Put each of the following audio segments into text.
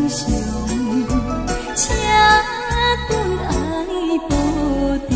常，請君愛保重。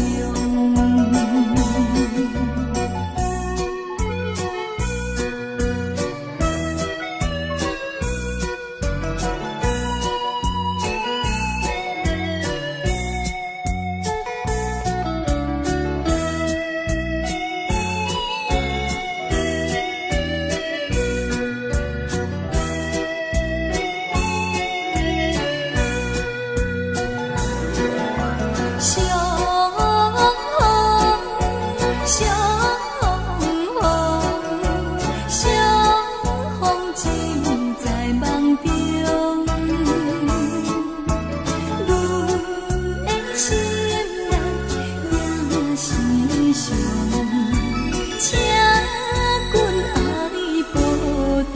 相逢，相逢，相逢尽在梦中。阮的心内也是伤，請君愛保重。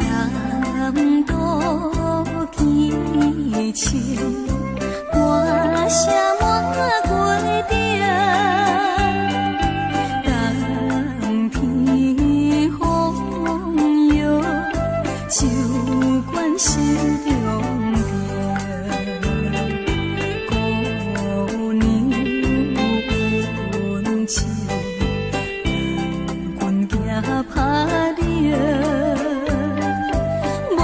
南渡天晴，歌声满月顶，冬天风雨，酒灌心中病。姑娘温情，阮行拍冷。无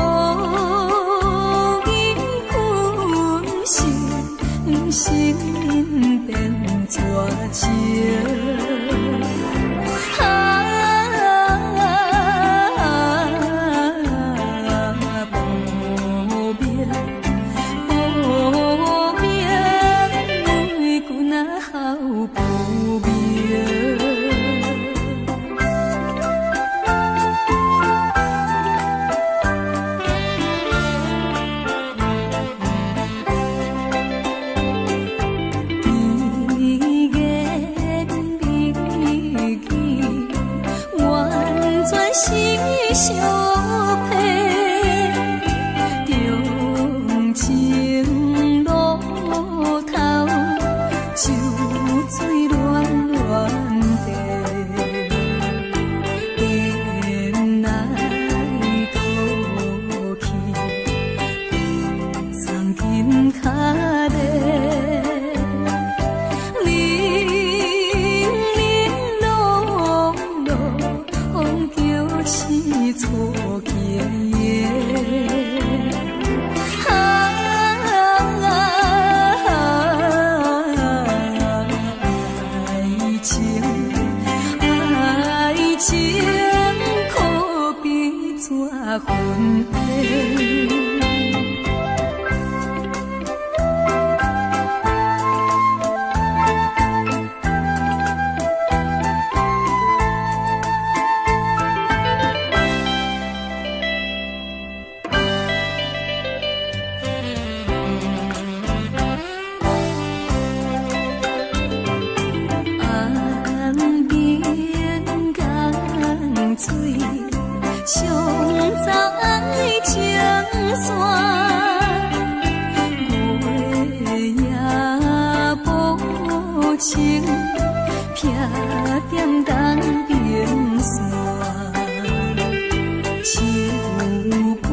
言分手，心变绝情。啊，无名，无名，为君啊好不明。甜言蜜語，完全是相騙。長情路頭，秋水暖暖地，颠來倒去，送金跤咧。零零落落，叫醒错经营。啊，爱情，愛情可比紙雲煙。岸邊江水，送走愛情線，月夜無情，避踮東邊山。手管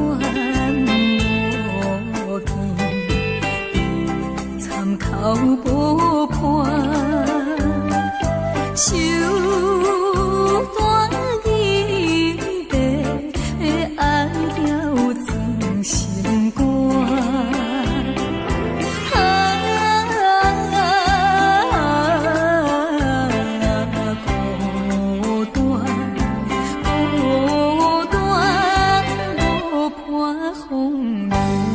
無見，参口無伴。手段銀白，愛了装心肝。啊，孤單，孤單，無伴風流。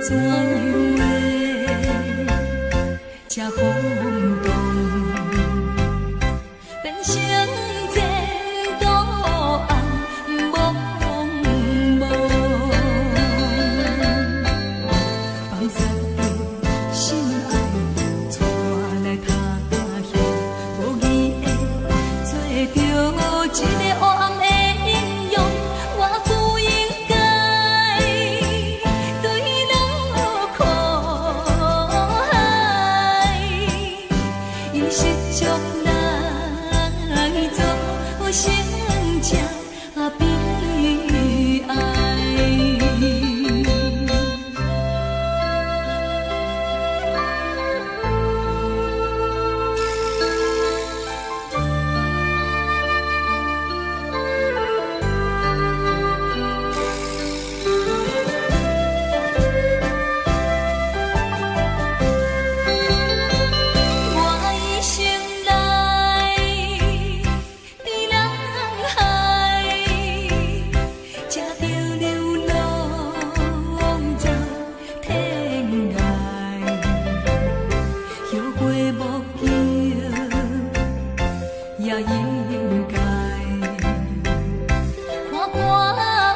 怎樣會這風動，變成前途暗濛濛，放殺著心愛，帶來他鄉，無義的做著一个黑暗的英雄，我不應該墜落苦海，用失足來造成這悲哀。我一生來佇人海，食著流浪走天涯，後悔莫及也應該。看看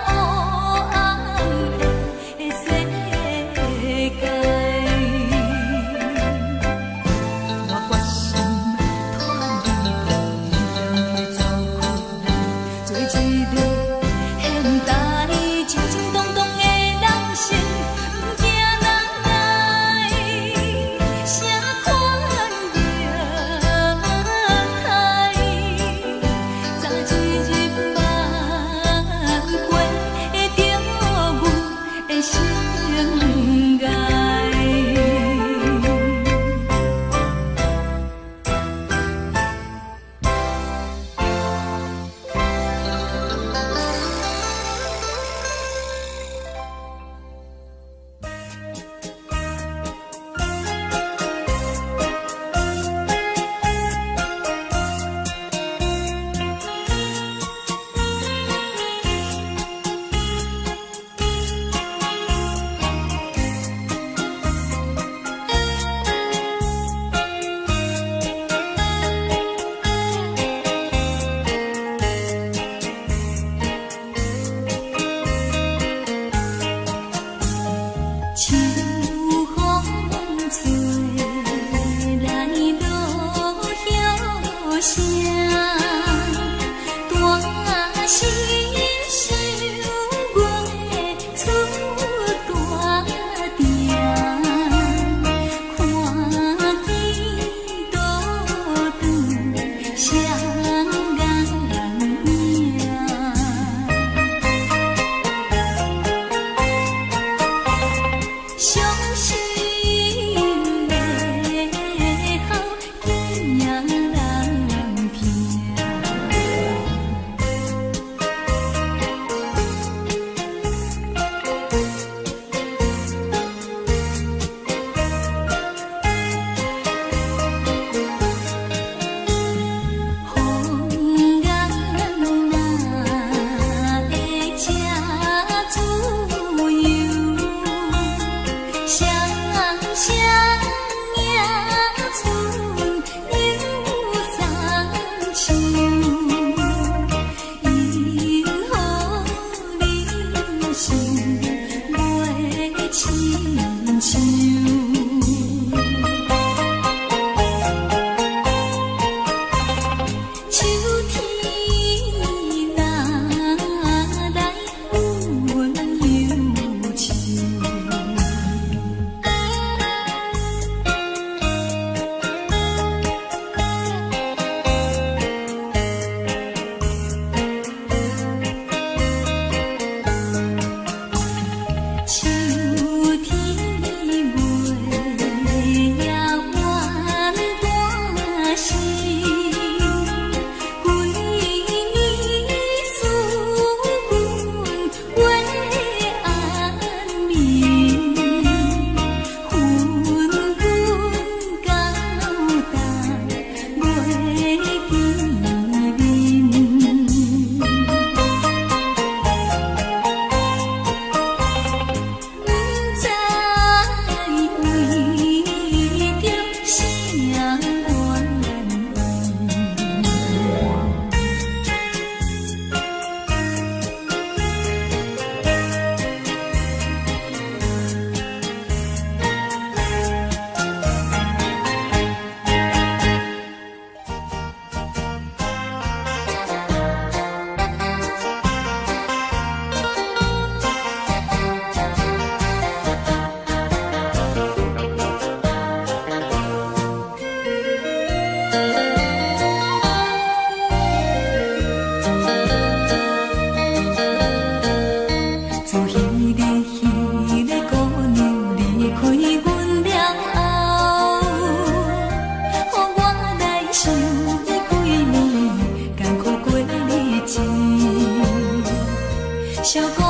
黑暗的世界，我決心脫離險走開，做一个現代衝衝動動的人生，毋驚人來啥款虐待，早一日挽回著阮的生涯。秋風吹來落葉聲，大聲想月出大埕，看見倒轉雙眼影。傷心的哭，囝人疼。小姑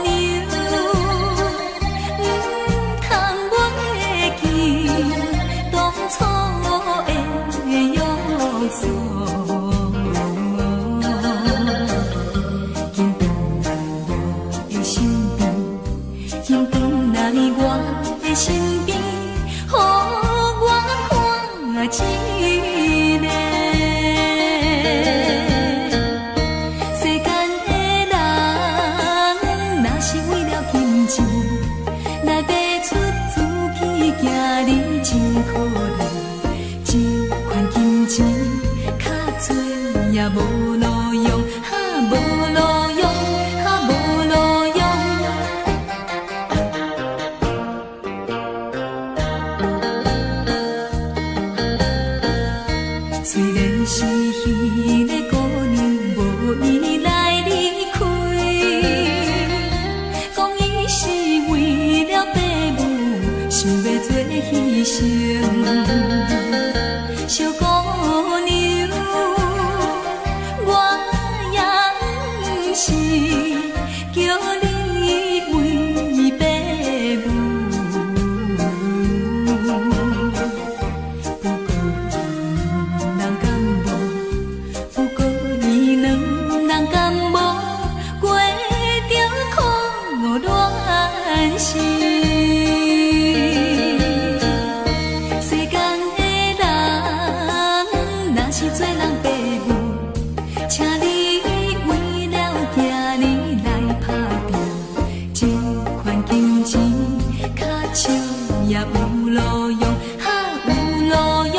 娘，毋通袂記當初的約束。緊轉來我的身邊，緊轉來我的身邊，予我看一下。世間的人，若是為了金錢來賣出自己囝兒，真可憐。這款金錢較濟也無路用，哈無路用，哈無路用。雖然是彼个姑娘無意來離開，講伊是為了爸母，想欲做犧牲。小姑娘，我也毋是叫你為爸母，不過伊兩人敢無，不過伊兩人敢無過著苦戀心。世間的人，若是做人爸母，請你為了囝兒來打拼，這款金錢較少也有路用，哈有路用，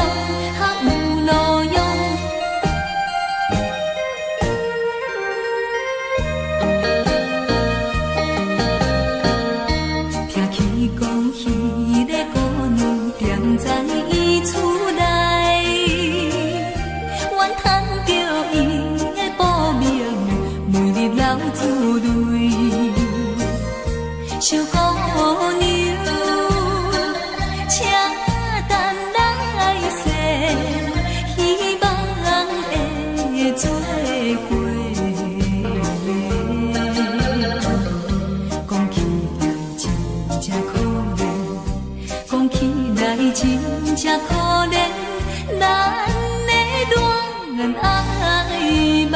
哈有路用。聽起講，彼个姑娘踮在伊厝內，怨嘆著伊的薄命，每日流珠淚。小姑娘，請等來世，希望會做伙。講起來真正可憐，講起來真正可憐，咱的戀愛夢。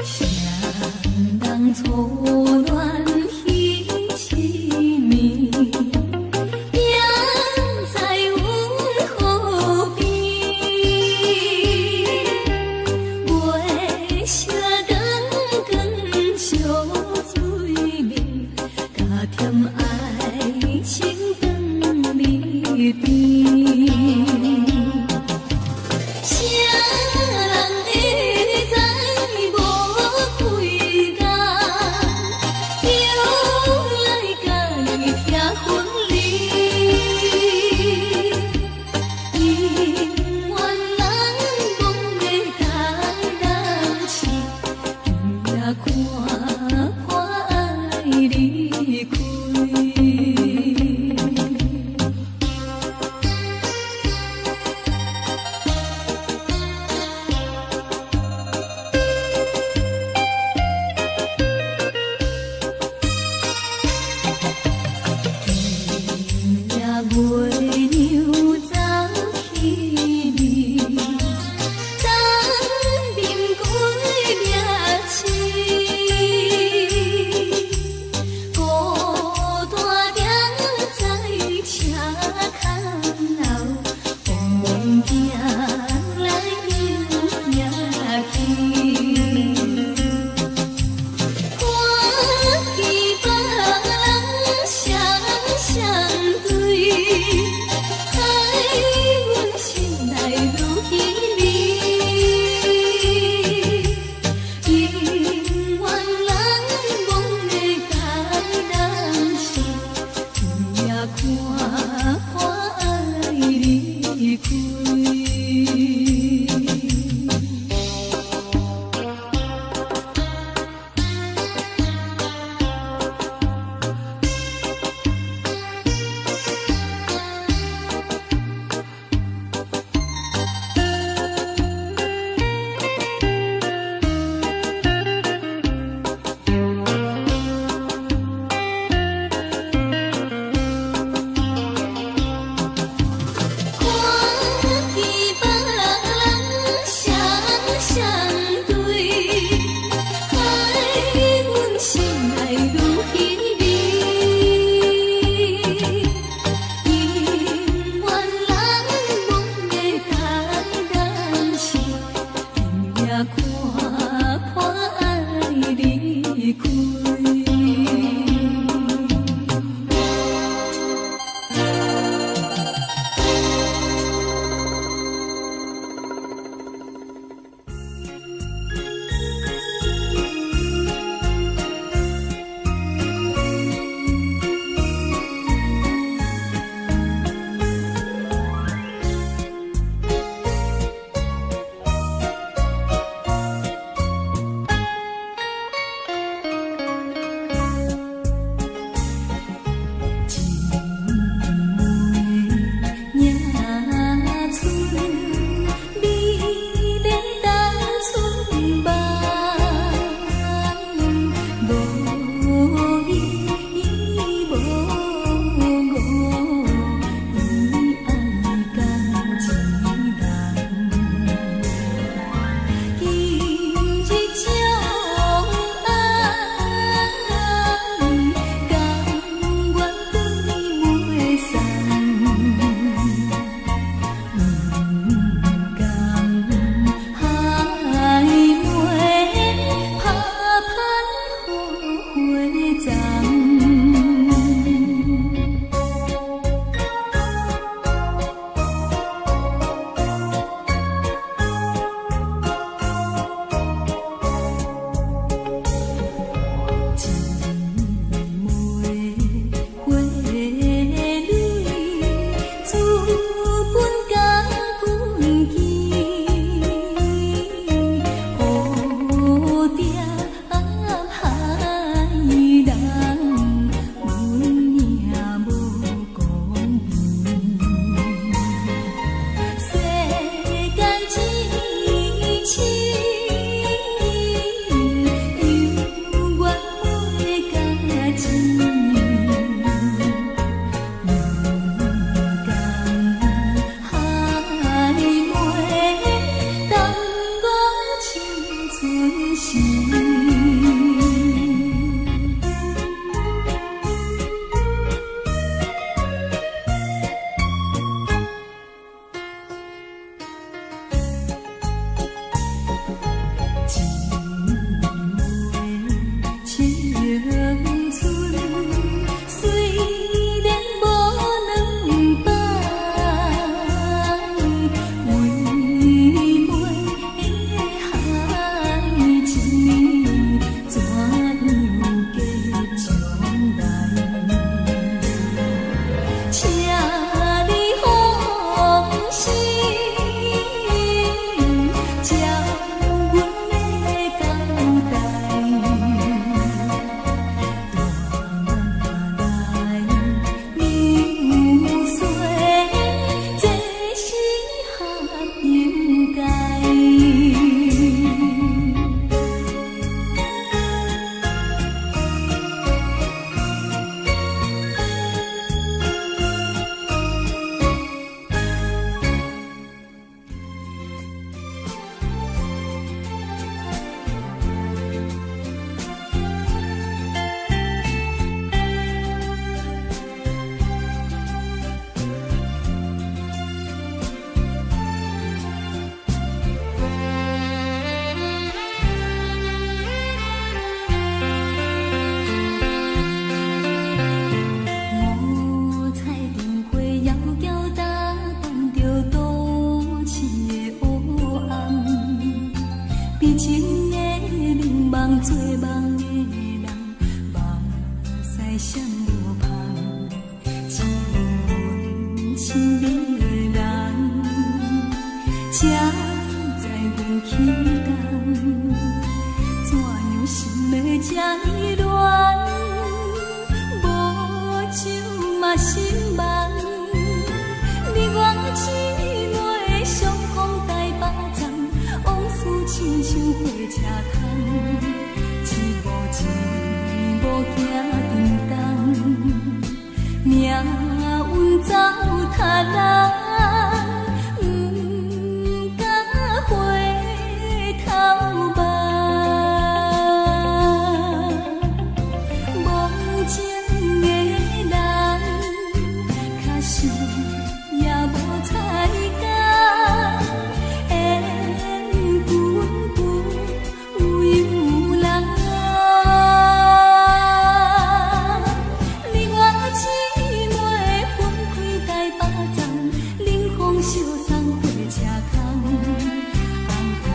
誰人初戀彼一暝，行在阮河邊，月色光光相對面，加添愛情長離邊。誰人會知無幾工，又來共伊拆分離？姻緣難忘的台南市，今夜看破愛離開。今夜月娘走起味，東面歸命死，孤單踮在車窗後，往行來又行去。看見別人雙雙對，害阮心內愈稀微。開。看希望。才知阮起動，怎樣心會這呢亂？無酒嘛心茫，你我姊妹相逢台北站，往事親像火車窗，一步一步行沉重，命運走他人，毋敢回頭望。無情的人，確實也無彩工，緣分不由人。你我姊妹分開台北站，冷風相送火車窗，紅燈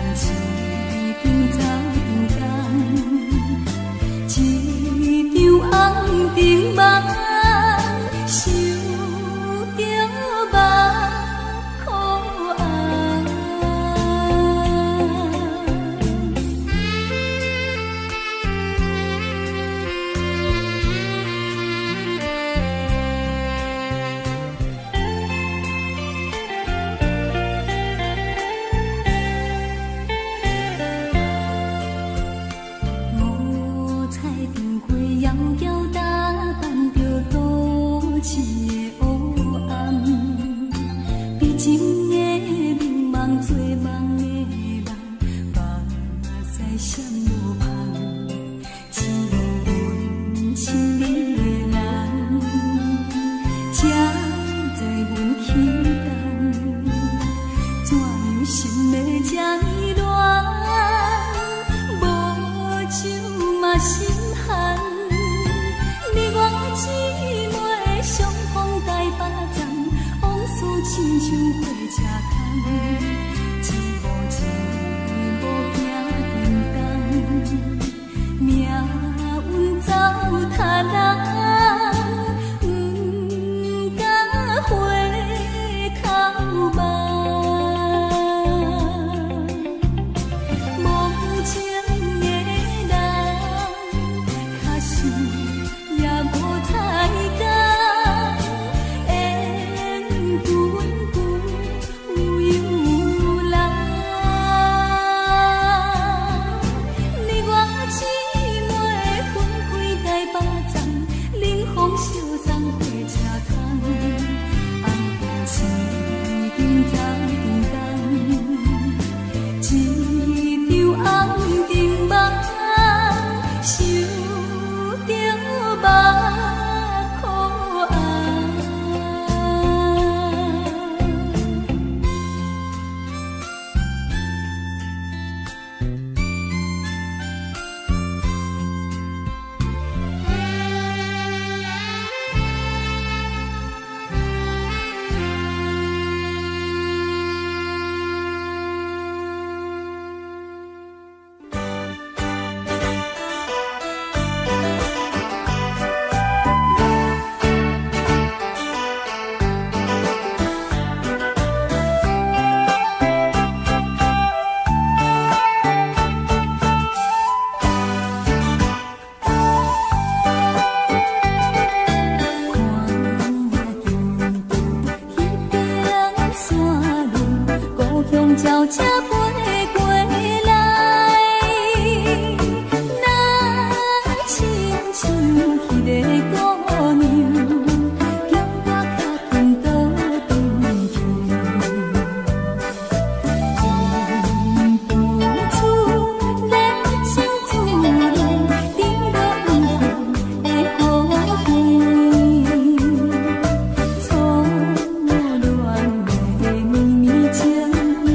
已經走長工，一場紅燈夢，想著目眶紅。五彩燈花遙遙打扮著都市的黑暗，悲情的美夢做夢的人，目屎閃無芳，只有阮親愛的人，才知阮起動，怎樣心會這呢亂？無酒嘛心寒，你我姊妹相逢台北站，往事親像火車窗，一步一步行沉重，命運走他人，毋敢回頭望。無情的人，確實也無彩工，緣分不由人。你我姊妹分開台北站，冷風相送火車窗，紅燈已經走長工，一場紅燈夢，想著目眶紅。看見彼邊山崙，故鄉鳥車飛過來，若親像彼个姑娘，叫我較緊倒轉去。阮不出人生自戀，甜落毋的雨季，初戀的綿綿情意，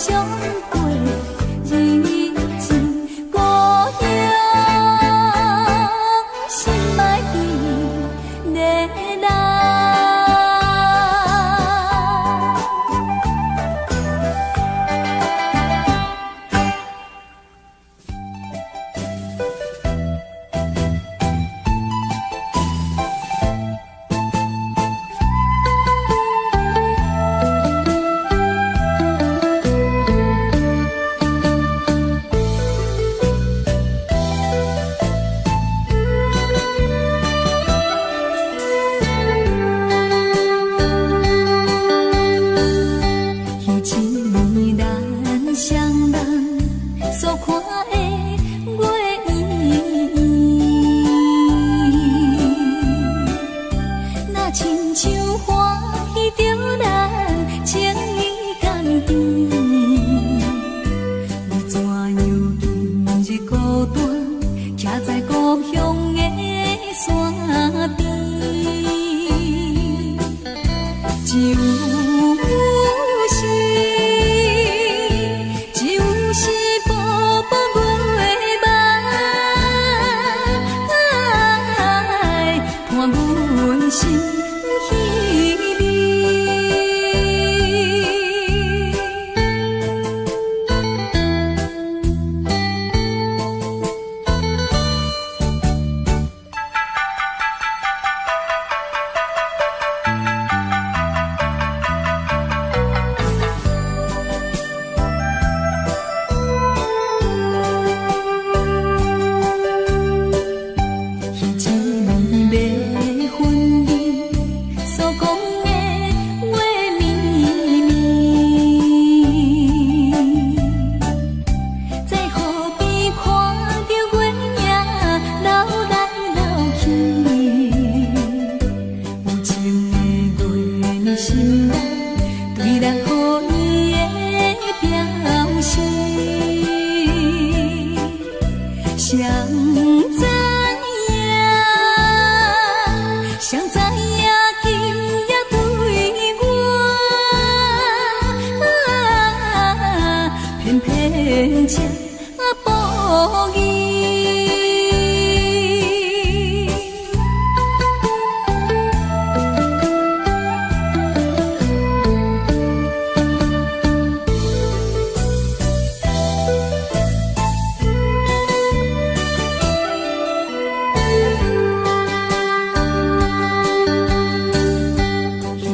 上過日子，故鄉心愛的人。彼一暝咱雙人所看的月圓圓，若親像歡喜著咱情意甘甜。你怎樣今日孤單，徛在故鄉的山邊？只有是，只有是薄薄月霾，伴阮心稀微。彼一暝欲分離所講的話綿綿，在河邊看著月影流來流去，有情的月兒心內對咱好意的表示，誰知影？誰知影今夜對我，偏偏這無義。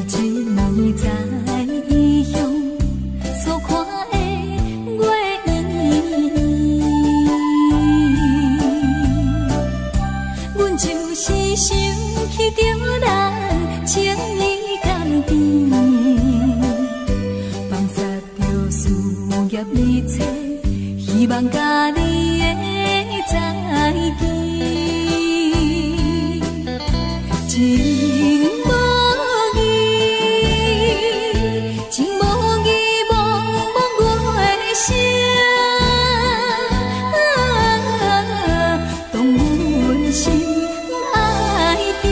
彼一暝在異鄉所看的月圓圓，阮就是想起著咱情意甘甜，放捒著事業一切，希望佮你的再見。情無義，情無義，茫茫月聲，動阮心愛甜。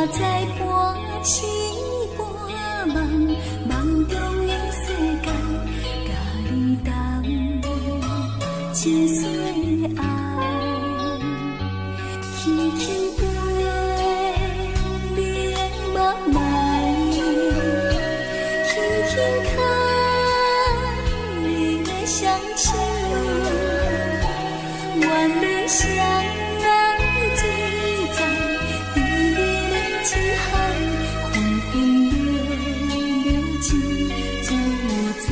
知半醒半夢，夢中的世界，佮你同一世愛，輕輕飛你的目內，輕輕牽你的雙手，願你雙人醉在甜蜜的情海，分分秒秒真自在。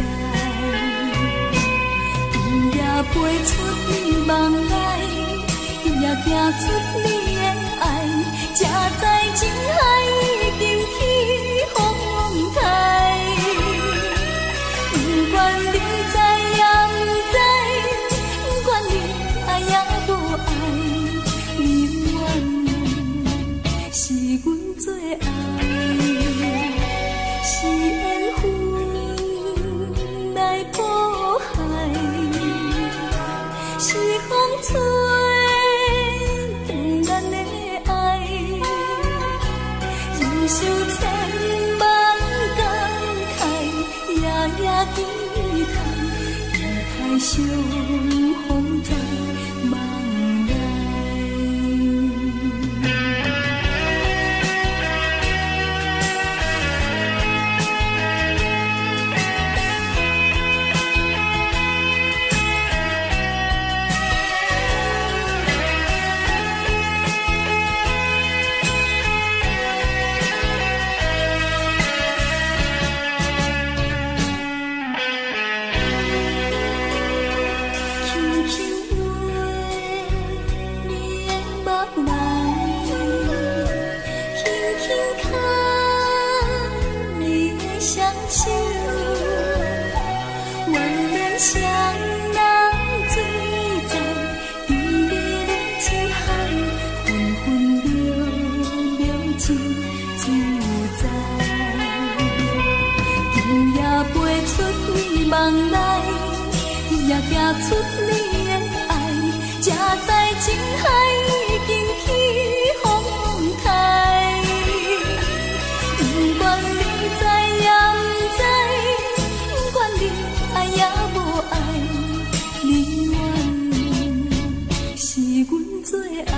今夜飛出你夢內，今夜行出你的愛，才知情海已經起風台。不管你知也毋知，不管你愛也無愛，你永遠是阮最愛，是緣分來譜海，是風吹斷咱的愛，人生千萬感慨，夜夜期待，期待相逢在夢內。輕輕飛你的目內，輕輕牽你的雙手，願咱雙人醉在甜蜜的情海，分分秒秒真自在。今夜飛出你夢內，今夜行出你的愛，才知情海已經起風台。不管你知也毋知，不管你愛也無愛，你永遠是阮最愛，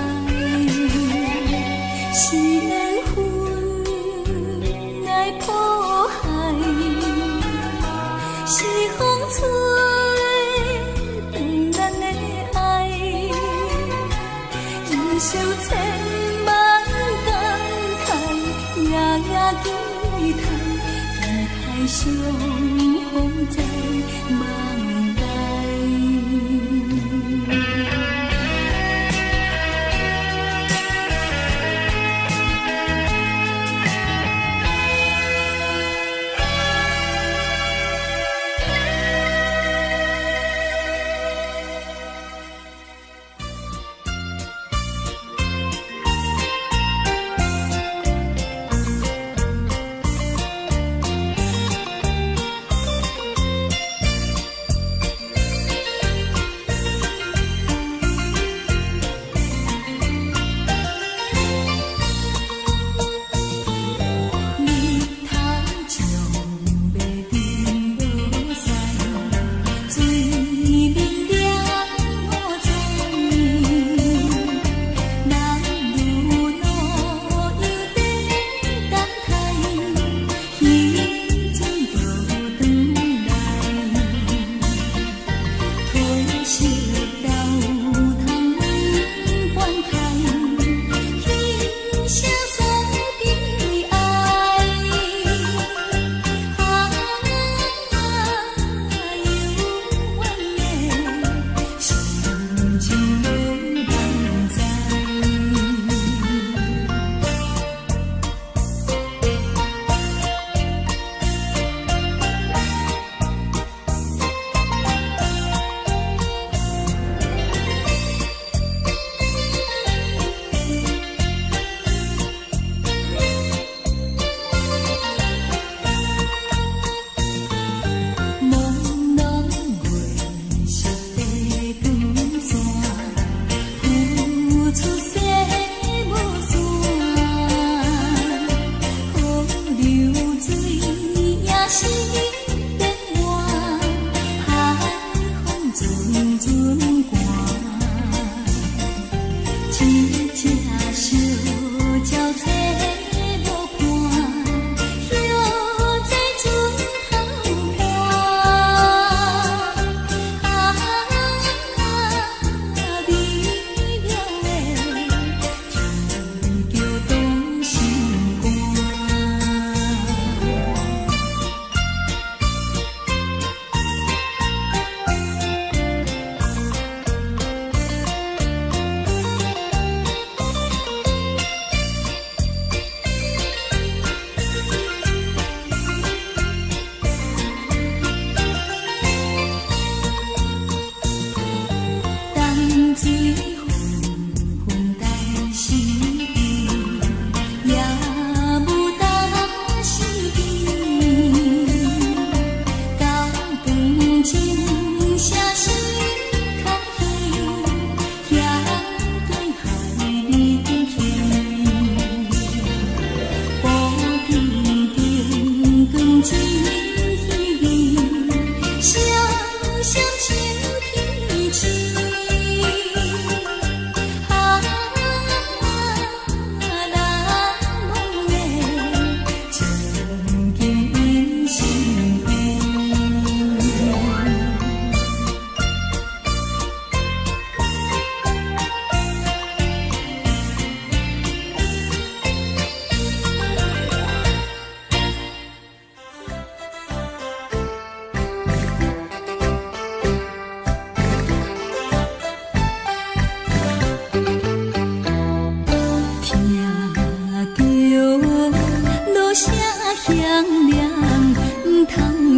是緣分來譜海，是風吹斷咱的愛，人生千萬感慨，夜夜期待，期待相逢在夢內。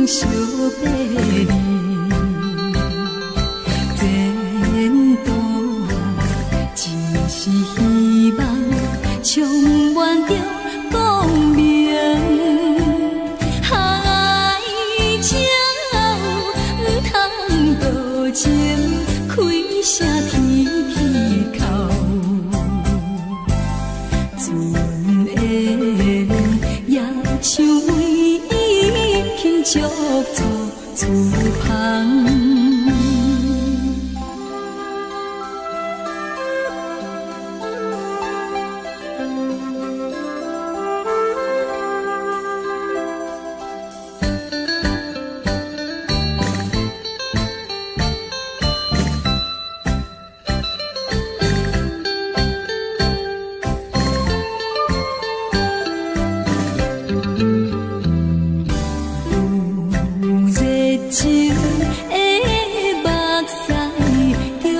相爬離，前途只是希望，充滿著光明。愛情毋通多情，開聲天天哭。船的也像為伊輕足做厝旁。有熱情的目屎，就有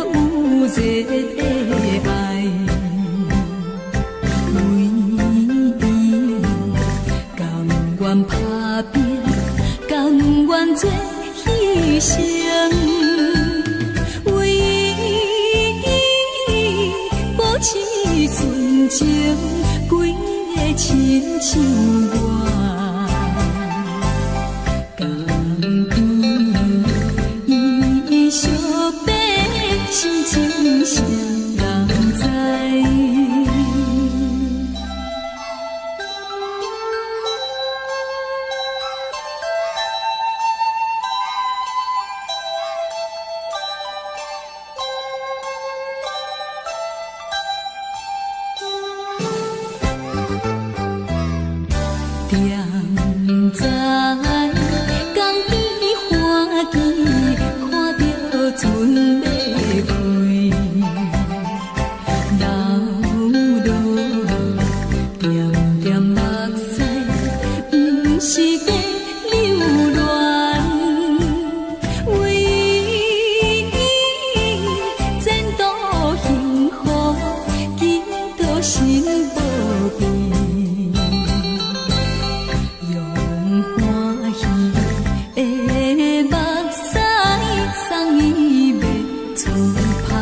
熱的愛。為伊甘願打拼，甘願做犧牲。為伊保持純情，規个親像我。江邊伊相爬，心情誰人知？踮在江邊歡喜，看著船欲開，流落點點目屎，毋是在留戀，為伊前途幸福，祈禱心無變。用歡喜的目屎送伊欲出帆。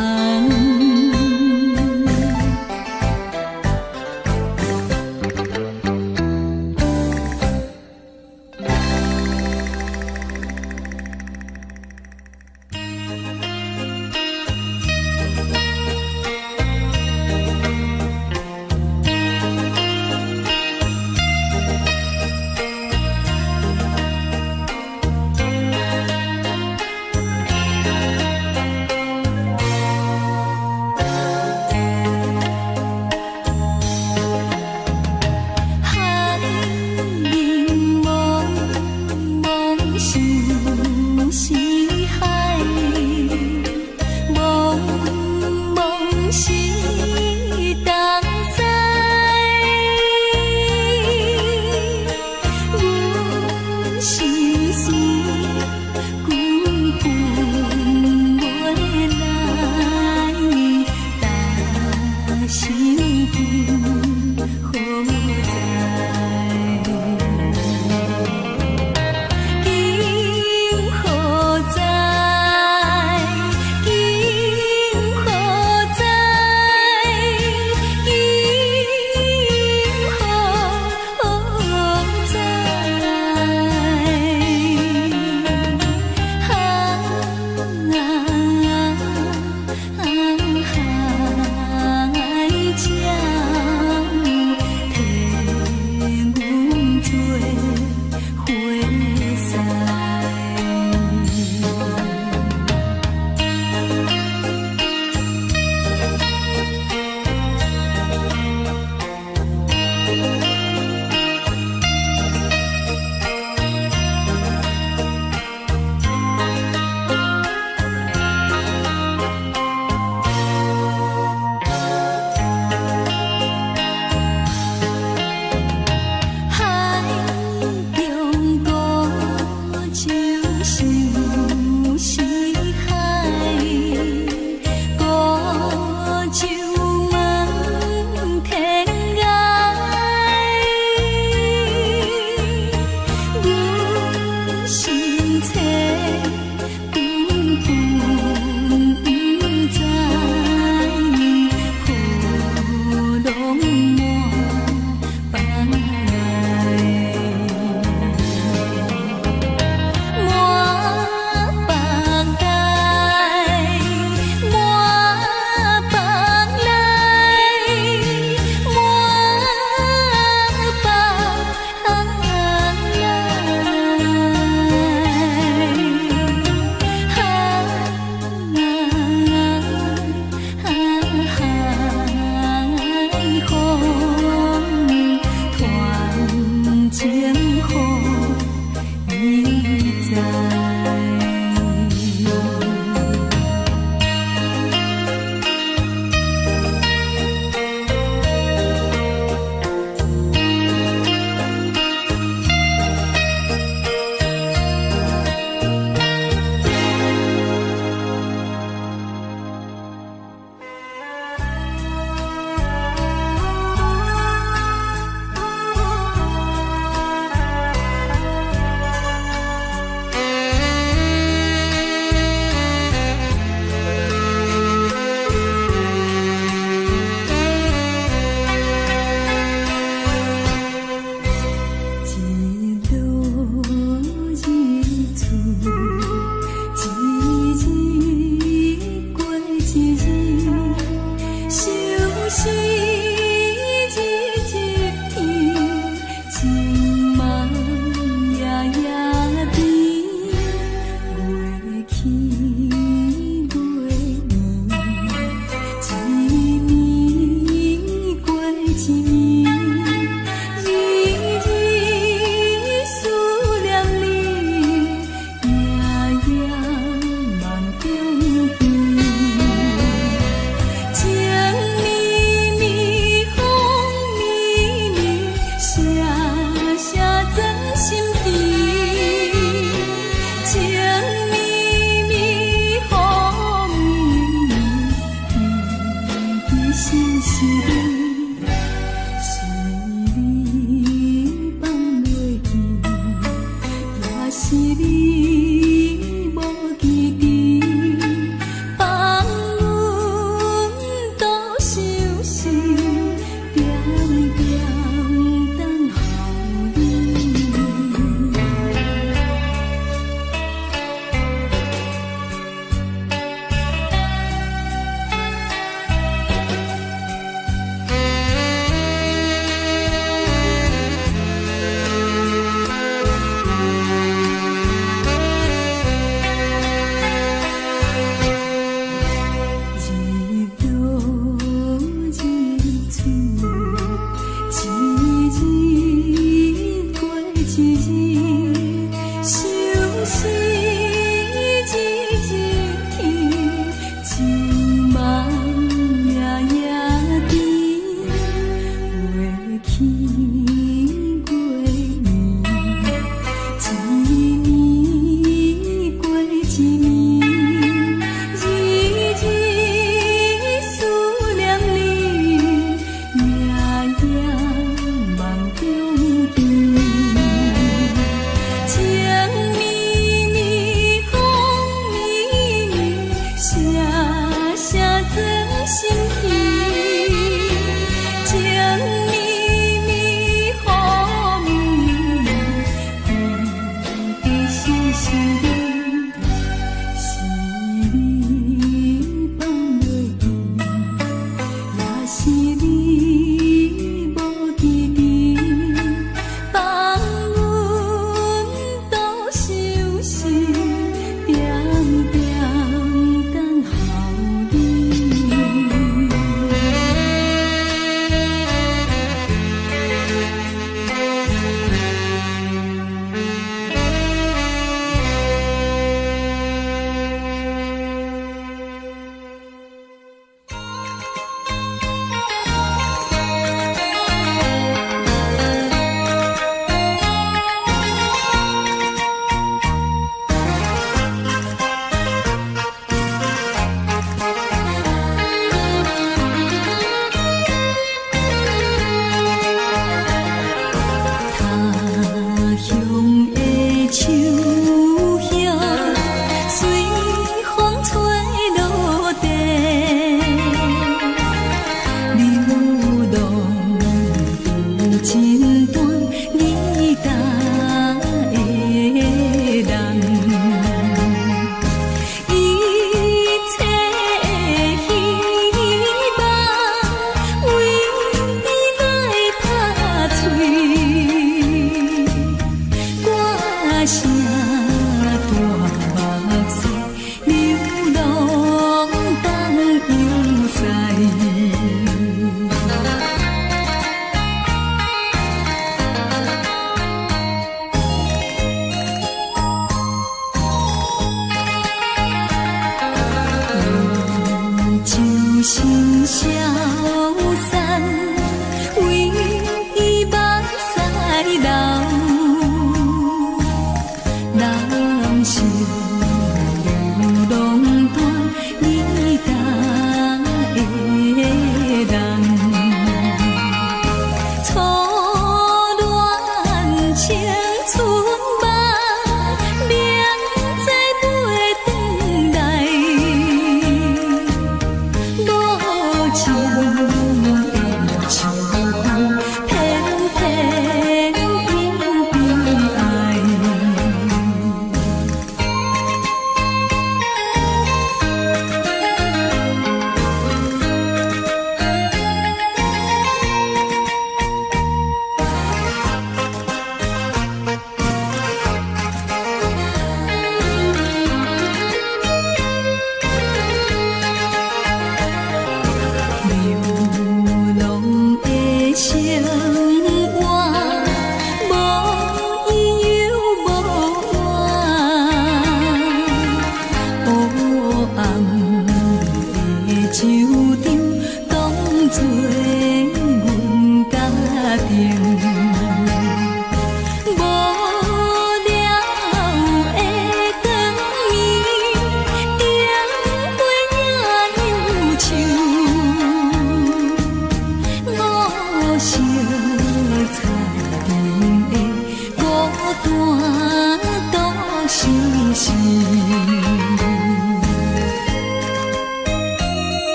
心。